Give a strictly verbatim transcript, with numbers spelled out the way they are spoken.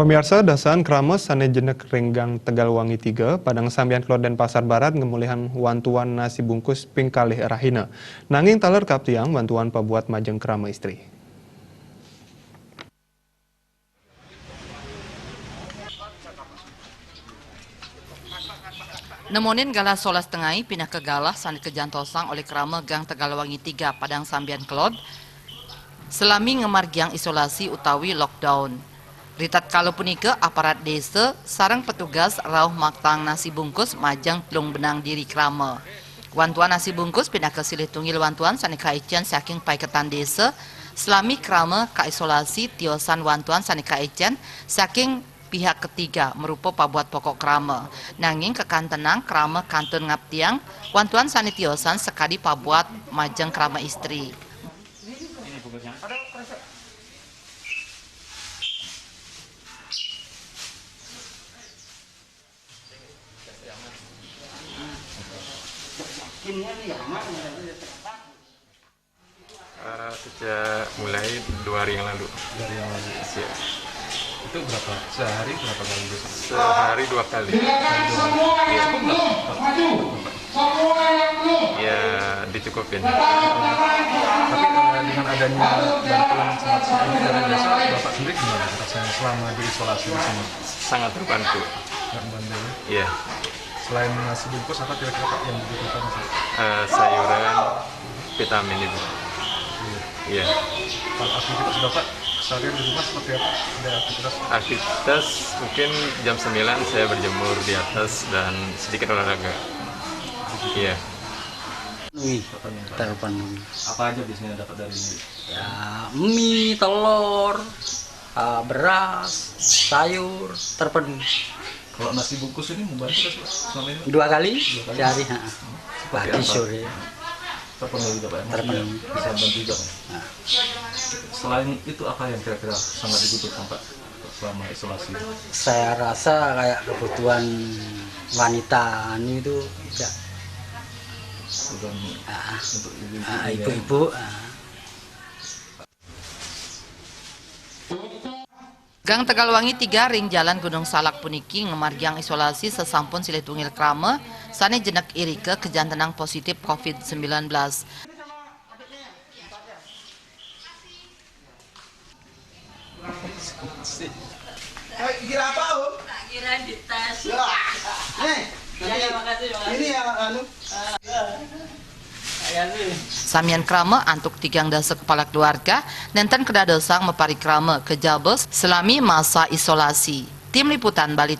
Pamiarsa, dasahan krama sané jenek ring Gang Tegalwangi tiga, Padang Sambian Kelod, Denpasar Barat, ngamolihang wantuan nasi bungkus ping kalih rahina. Nanging taler kaaptiang wantuan pabuat majeng krama istri. Nemonin galah solas tengai pinaka galah sané kajantosang olih krama Gang Tegalwangi tiga, Padang Sambian Kelod, salami ngamargiang isolasi utawi lockdown. Ritatkala punika, aparat désa sareng petugas rauh maktaang nasi bungkus majeng telung benang diri krama. Wantuan nasi bungkus pinaka silih tunggil wantuan sané kaicén saking paiketan désa, salami krama kaisolasi tiosan wantuan sané kaicén saking pihak ketiga marupa pabuat pokok krama. Nanging kakantenang krama kantun ngaptiang wantuan sané tiosan sakadi pabuat majeng krama istri. Eh, sejak mulai dua hari yang lalu. Dua hari yang lalu. Iya. Itu berapa? Sehari berapa kali biasanya? Sehari dua kali. Iya. Cukup nggak, Pak? Ya, dicukupin. Tapi, eh, dengan adanya bantuan sangat signifikan dari desa, Bapak sendiri gimana rasanya selama diisolasi di sini? Sangat terbantu. Sangat membantu, ya? Iya. Selain nasi bungkus, apa kira-kira, Pak, yang dibutuhkan, Pak? Eh, sayuran, vitamin, Ibu. Iya. Iya. Kalau aktivitas Bapak seharian di rumah seperti apa? Ada aktivitas? Aktivitas mungkin jam sembilan saya berjemur di atas dan sedikit olahraga. Iya. Penuhi, terpenuhi. Apa aja biasanya dapat dari ini? Ya, mie, telur, eh, beras, sayur, terpenuhi. Kalau nasi bungkus ini membantu nggak sih, Pak, selama ini, Pak? Dua kali. Dua kali? Sehari, ha. Seperti apa? Pagi, sore. Terpenuhi juga, Pak, ya? Maksudnya terpenuhi. Bisa bantu juga, Pak, ya? Nah. Selain itu, apa yang kira-kira sangat dibutuhkan, Pak, selama isolasi? Saya rasa kayak kebutuhan wanita anu itu, ya. Kebutuhan, ah, untuk ibu-ibu, ah, ya? Ibu-ibu, ah. Gang Tegalwangi tiga ring Jalan Gunung Salak puniki ngamargiang isolasi sasampun silih tunggil krama sané jenek irika kajantenang positif covid sembilan belas. Eh, kira apa, Om? Takkiran dites. Ya. Nih, ya, ya, makasih, makasih. Ini ya, anu. Samian krama antuk tigang dasa kepala keluarga nénten kadadosang maparikrama kajaba salami masa isolasi. Tim Liputan Bali.